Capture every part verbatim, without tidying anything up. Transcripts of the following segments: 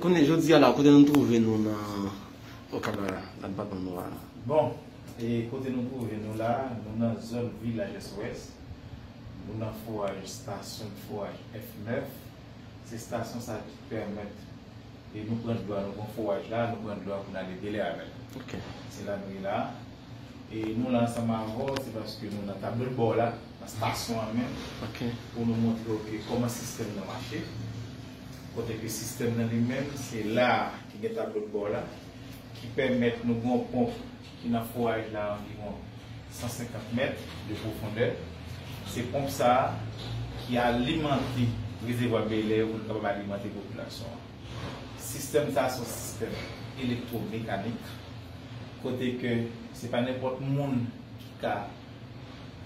Konnen jodi a la, kote nou twouve nou nan Okap la, nan depatman Nò a la? Bon, e kote nou twouve nou la, nou nan zòn Vilaj S O S, nou nan fowaj, estasyon fowaj F nèf. Se estasyon sa ki pèmèt e nou pran dlo a, nou pran fowaj la, nou pran dlo a pou n ale Bèlè avè l. Se la nou ye la. E nou la ansanm avè w, se paske nou nan tablo dbò w la, nan estasyon an menm, pou nou montre w ke kòman sistèm nan mache. Kote ke sistèm nan li menm, se la a ki gen tablo dbò w la, ki pèmèt nou gen yon ponp ki nan fowaj la anviwon san senkant mèt de pwofondè. Se ponp sa a ki alimante rezèvwa Bèlè pou nou kapab alimante popilasyon an. Sistèm sa a se yon sistèm elektwomekanik, kote ke se pa nenpòt moun ki ka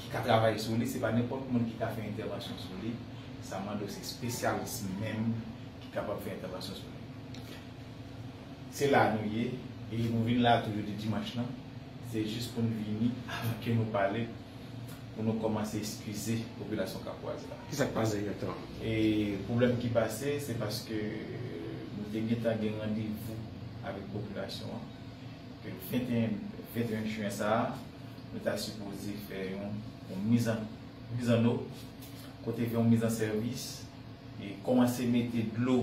ki ka travay sou li, se pa nenpòt moun ki ka fè entèvansyon sou li. Sa mande w se espesyalis menm ki kapab fè entèvansyon sou li. Se la nou ye, e nou vin la tou jodi dimanch lan. Se jis pou n vini, avan ke nou pale, pou nou kòmanse eskize popilasyon Kapwaz la. Kisa k pase egzakteman? E pwoblèm ki pase, se paske nou te gentan gen randevou avèk popilasyon an. Ke venteyen, venteyen jen sa a, nou ta sipoze fè yon, yon mizan, mizanno, kote fè yon mizansèvis, e kòmanse mete dlo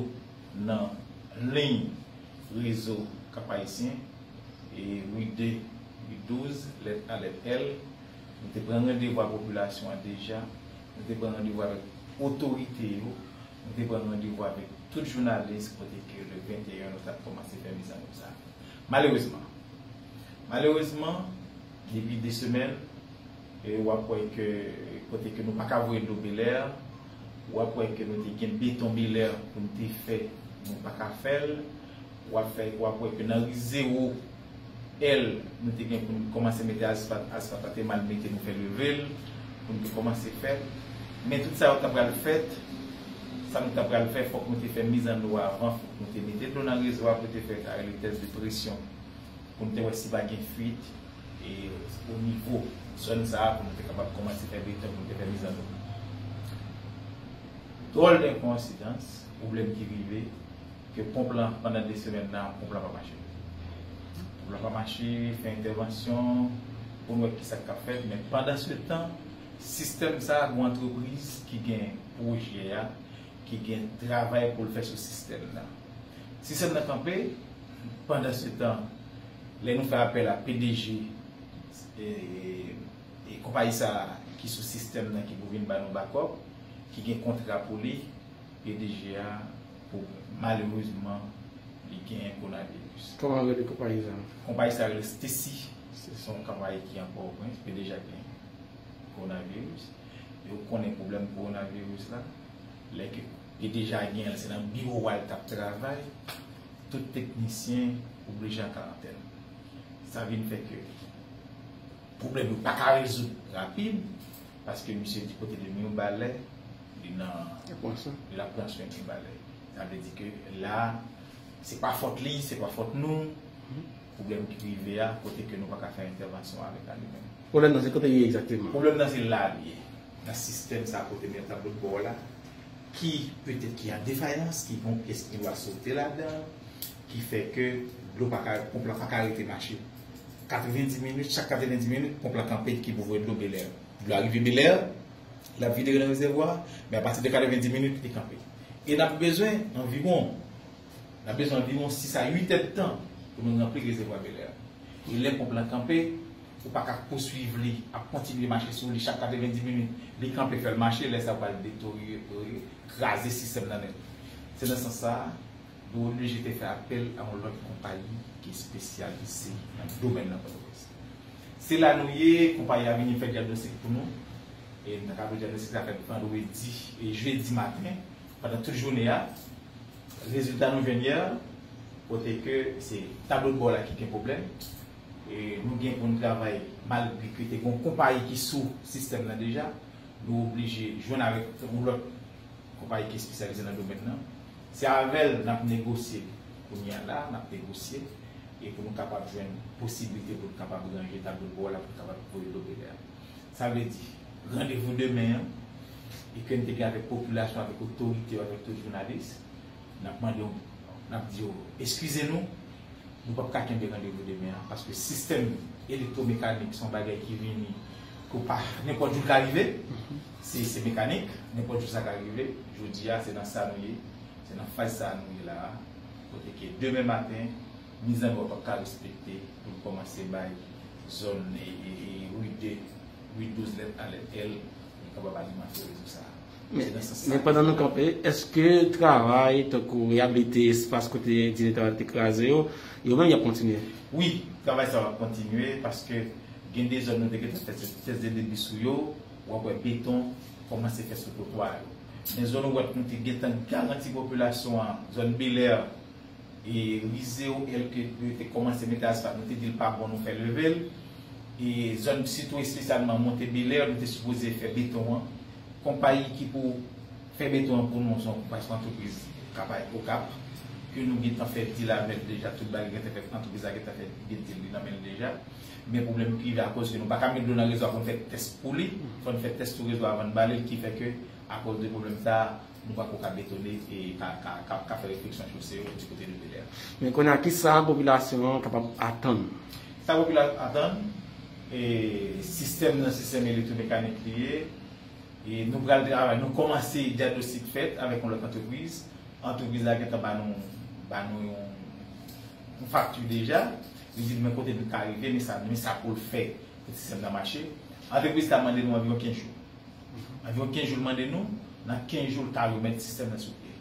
nan liy rezo Kap Ayisyen, e ri de, ri douz, lèt A, lèt L. Nou te pran randevou a popilasyon an deja, nou te pran randevou avèk otorite yo, nou te pran randevou avèk tout jounalis kote ke le venteyen nou t ap kòmanse fè mizanno sa. Malerezman, malerezman, depi de semèn, e w ap wè ke kote ke nou pa ka voye dlo Bèlè, w ap wè ke nou te gen beton Bèlè pou n te fè, nou pa ka fè l, w ap fè, w ap wè ke nan ri zewo L, nou te gen pou n kòmanse mete asfalt, asfalt la te mal mete, nou fè leve l, pou n te kòmanse fè l. Men tout sa yo ta pral fèt, sa nou ta pral fè, fòk nou te fè mizanno avan, fòk nou te mete dlo nan rezo a pou te fè sa rele tès de presyon, pou n te wè si pa gen fuit, e o nivo zòn sa a, pou nou te kapab kòmanse fè beton, pou nou te fè mizanno. Dwòl de koyensidans, pwoblèm ki rive, ke ponp lan, pandan de semèn nan, ponp lan pa mache. Ponp lan pa mache, fè entèvansyon, pou n wè kisa k ap fèt, men pandansetan, sistèm sa a, gen yon antrepriz ki gen pwojè a, ki gen travay pou l fè sou sistèm nan. Sistèm nan kanpe, pandansetan, lè nou fè apèl a P D G, e, e konpayi sa a ki sou sistèm nan ki pou vin ba nou bakòp, ki gen kontra pou li, P D G a, pou, malerezman, li genyen kowonaviris. Kòman rele konpayi sa? Konpayi sa rele Stacy. Se yon konpayi ki an Pòtoprens. P D G a gen kowonaviris. E ou konnen pwoblèm kowonaviris la, lè ke P D G a genyen l, se nan biwo a l t ap travay. Tout teknisyen oblije an karantèn. Sa vin fè ke pwoblèm yo pa ka rezoud rapid, paske misye di kote de Mibalè, li nan, li la pran swen Mibalè. Sa vle di ke la, se pa fòt li, se pa fòt nou, pwoblèm ki rive a, kote ke nou pa ka fè entèvansyon avèk a li menm. Pwoblèm nan se kote li ye egzakteman? Pwoblèm nan se la li ye. Nan sistèm sa kote m gen tablo dbò la, ki petèt ki an defayans, ki gen yon pyès ki dwa sote ladan, ki fè ke dlo pa ka, ponp lan pa ka rete mache. Katrevenndis minit, chak katrevenndis minit, ponp lan kanpe ki pou voye dlo Bèlè. Dlo a rive Bèlè, l ap vide nan rezèvwa, men apati de katrevenndis minit, li kanpe. E n ap bezwen anviwon, n ap bezwen anviwon sis a uit èdtan pou nou ranpli rezèvwa Bèlè. E lè ponp lan kanpe, ou pa ka pouswiv li, ap kontinye mache sou li chak katrevenndis minit, li kanpe, fè l mache, lè sa a pral deteryore, kraze sistèm nan nèt. Se nan sans sa a, nou oblije te fè apèl a yon lòt konpayi ki espesyalize nan domèn nan Pòtoprens. Se la nou ye, konpayi a vini fè dyagnostik pou nou. E nou ta ka di dyagnostik la fèt vandredi e jedi maten, pandan tout jounen an. Rezilta nou jwenn yè, kote ke se tablo dbò la ki gen pwoblèm. E nou gen pou n travay, malgre ke te gen yon konpayi ki sou sistèm nan deja, nou oblije jwenn avèk yon lòt konpayi ki espesyalize nan domèn nan. Se avè l n ap negosye kounye a la, n ap negosye, e pou nou kapab jwenn posiblite pou n kapab ranje tablo dbò la, pou n kapab voye dlo Bèlè a. Sa vle di, randevou demen an, e ke n te gen avèk popilasyon, avèk otorite yo, avèk tout jounalis, n ap mande yon, N ap di yo, eskize nou, nou p ap ka kenbe randevou demen an, paske sistèm elektwomekanik se yon bagay ki vini, ke w pa, nenpòt jou l ka rive, se, se mekanik, nenpòt jou sa ka rive. Jodi a, se nan sa nou ye, se nan faz sa a nou ye la a, kote ke demen maten, mizanlòd p ap ka respekte pou l kòmanse bay zòn e, e, e ri de, ri douz lèt a lèt L, li kapab alimante rezo sa a. Men, men pandan nou kanpe, èske travay tankou reyablite espas kote Dine Tawal te kraze yo, yo menm y ap kontinye? Wi, travay sa a ap kontinye, paske gen de zòn nou te gentan fè tès de debi sou yo, w ap wè beton kòmanse fèt sou twotwa yo. Men zòn ou wè nou te gentan garanti popilasyon an, zòn Belè, e ri zewo L ke yo te kòmanse mete asfalt, nou te di l pa bon, nou fè leve l. E zòn sitou espesyalman Monte Belè, nou te sipoze fè beton an. Konpayi ki pou fè beton an pou nou, se yon konpayi, se yon antrepriz k ap Okap, ke nou gentan fè deal avè l deja, tout bagay gentan fèt, antrepriz la gentan fè gen deal li nan men l deja. Men pwoblèm ki rive akoz ke nou pa ka met dlo nan rezo a pou n fè tès pou li, fò n fè tès sou rezo a avan n bale l, ki fè ke, akoz de pwoblèm sa a, nou pako ka betone e ka, ka, ka, ka fè refleksyon chose yo di kote de Belè. Men kounye a, kisa popilasyon an kapab atann? Sa popilasyon atann, e, sistèm nan, sistèm elektwomekanik li ye, e nou pral travay, nou kòmanse dyagnostik fèt avèk yon lòt antrepriz. Antrepriz la gentan ba nou, ba nou yon, yon fakti deja. Li di nou men kote nou ka rive, men sa, men sa pou l fè pou sistèm nan mache. Antrepriz la mande nou anviwon kenz jou. Anviwon kenz jou l mande nou, nan kenz jou l ka remèt sistèm nan sou pye.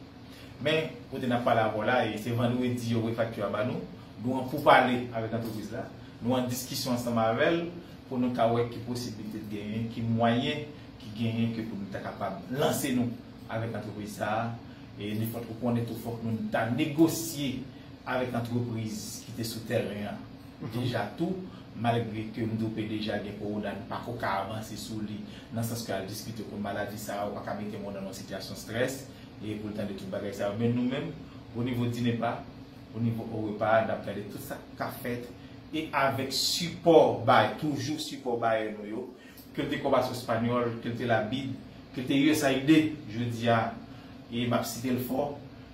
Men, kote n ap pale avè w la, e se vandredi yo voye fakti a ba nou, nou an poupale avèk antrepriz la, nou an diskisyon ansanm avè l pou nou ka wè ki posiblite k genyen, ki mwayen ki genyen ke pou nou ta kapab lanse nou avèk antrepriz sa a. E nenpòt ou konnen tou fòk nou ta negosye avèk antrepriz ki te sou tèren an deja tou, malgre ke m dwe deja gen kowona, nou pako ka avanse sou li, nan sans ke al diskite kont maladi sa a, ou pa ka mete moun nan yon sitiyasyon strès, e pou l tande tout bagay sa yo. Men nou menm, o nivo dinepa, o nivo orepa, n ap gade tout sa k ap fèt, e avèk sipò bay, toujou sipò bayè nou yo, ke l te Coopération Espagnole, ke l te la BID, ke l te U S A I D, jodi a, e m ap site l fò,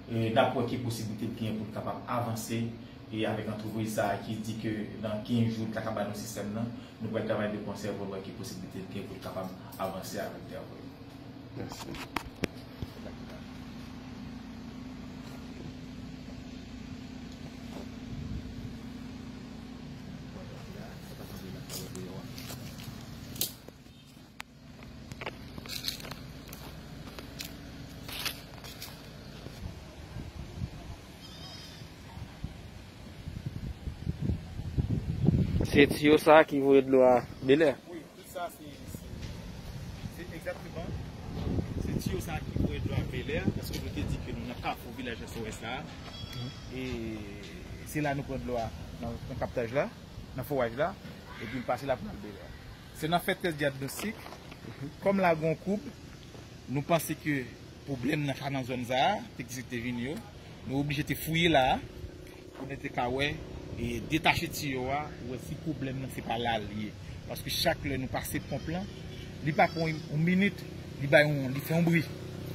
e n ap wè ki posiblite l genyen pou l kapab avanse, e avèk antrepriz sa a ki di ke nan kenz jou, l ta ka ba nou sistèm nan, nou pral travay de konsè pou n wè ki posiblite l genyen pou l kapab avanse avèk travay yo. Mèsi. Se tiyo sa a ki voye dlo a Belè? Wi, tout sa se, se, se egzakteman, se tiyo sa a ki voye dlo a Belè, paske nou te di ke nou nan kafou vilaj S O S la. E se la nou pran dlo a, nan, nan kaptaj la, nan foraj la, epi l pase la pou l al Belè. Se nan fè tès dyagnostik. Kòm la gen yon koub, nou panse ke pwoblèm nan ka nan zòn sa a, te ki te vini yo. Nou oblije te fouye la a, pou nou te ka wè, e detache tiyo a, wè si pwoblèm nan se pa la l ye. Paske chak lè nou pase ponp lan, li pa pran yon, yon minit, li bay yon, li fè yon bri.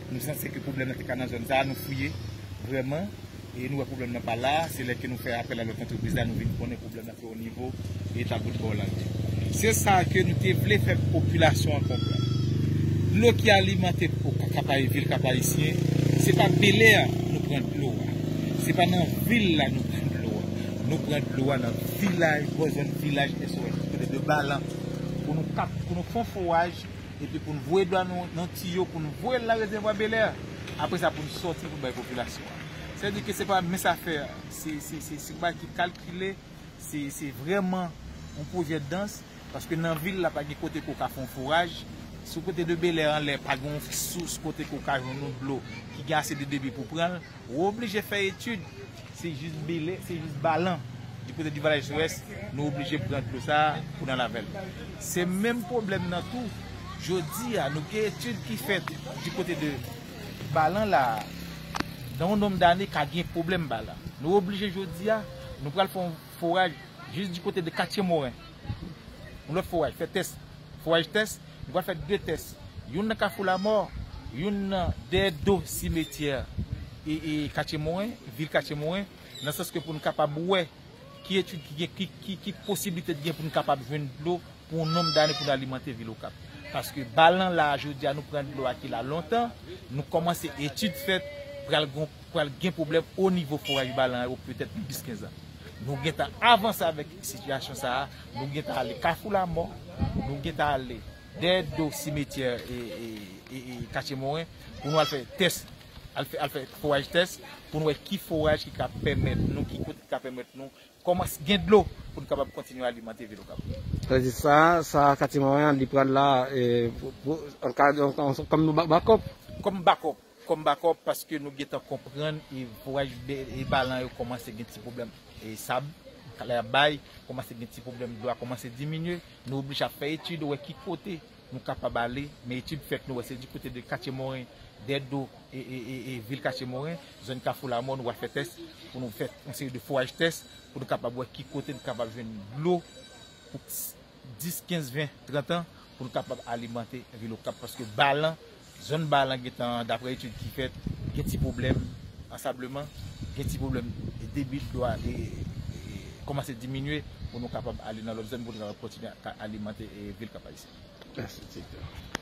Nou sanse ke pwoblèm nan te ka nan zòn sa a, nou fouye vrèman, e nou wè pwoblèm nan pa la, se lè ke nou fè apèl a lòt antrepriz la, nou vin konnen pwoblèm nan se o nivo eta bout Bòland. Se sa ke nou te vle fè popilasyon an konprann. Dlo ki alimante Okap, Kap Ay-, vil Kap Ayisyen, se pa Belè nou pran dlo a. Se pa nan vil la nou pran dlo a. Nou pran dlo a nan vilaj, bò zòn vilaj S O S, kote de Balan, pou nou kap, pou nou fè yon foraj, epi pou n voye dlo a nan, nan tiyo, pou n voye l nan rezèvwa Belè. Apre sa, pou n sòti, pou n bay popilasyon an. Sètadi ke se pa mens afè, se, se, se, se yon bagay ki kalkile, se, se vrèman yon pwojè dans, paske nan vil la, pa gen kote ke w ka fè yon foraj. Sou kote de Belè anlè, pa gen yon sous kote ke w ka jwenn yon dlo ki gen ase de debi pou pran l. Ou oblije fè etid. Se jis Belè, se jis Balan. Di kote di Valay Sou Ès, nou oblije pran dlo sa a pou n al avè l. Se menm pwoblèm nan tou. Jodi a, nou gen etid ki fèt di kote de Balan la a. Nan yon nonm dane, ka gen pwoblèm Balan. Nou oblije jodi a, nou pral fè yon foraj jis di kote de Katye Moren. Yon lòt foraj, fè tès. Foraj tès, nou pral fè de tès. Youn nan Kafou Lamò, youn nan dèyè do simetyè e, e Katye Moren, vil Katye Moren, nan sans ke pou n kapab wè ki etid ki gen, ki, ki, ki posiblite ki gen pou n kapab jwenn dlo pou yon nonb dane pou n alimante vil Okap. Paske Balan la, jodi a, nou pran dlo a ki la lontan, nou kòmanse etid fèt, pral gon, pral gen pwoblèm o nivo foraj Balan yo petèt nan dis kenz an. Nou gentan avanse avèk sitiyasyon sa a, nou gentan ale Kafou Lamò, nou gentan ale dèyè do simetyè e, e, e, e Katye Moren pou nou al fè tès, al fè, al fè foraj tès pou nou wè ki foraj ki ka pèmèt nou, ki kote ki ka pèmèt nou kòmanse gen dlo pou nou kapab kontinye alimante vil Okap. Sa vle di sa, sa Katye Moren an, li pral la, e, pou, pou, an ka, an, an, kòm nou ba-, bakòp. Kòm bakòp, kòm bakòp, paske nou gentan konprann e foraj de, e Balan yo kòmanse gen ti pwoblèm e sab, kalè ap bay, kòmanse gen ti pwoblèm dlo a kòmanse diminye, nou oblije ap fè etid, wè ki kote nou kapab ale, men etid fèt nou wè se di kote de Katye Moren, dèyè do e, e, e, e vil Katye Moren, zòn Kafou Lamò, nou pral fè tès pou nou fè yon seri de foraj tès pou nou kapab wè ki kote nou kapab jwenn dlo pou dis, kenz, ven, trant an pou nou kapab alimante vil Okap. Paske Balan, zòn Balan gentan, daprè etid ki fèt, gen ti pwoblèm ansableman, gen ti pwoblèm debi dlo a e, e, e kòmanse diminye pou nou kapab ale nan lòt zòn pou nou kapab kontinye ka alimante e vil Kap Ayisyen. Mèsi, direktè.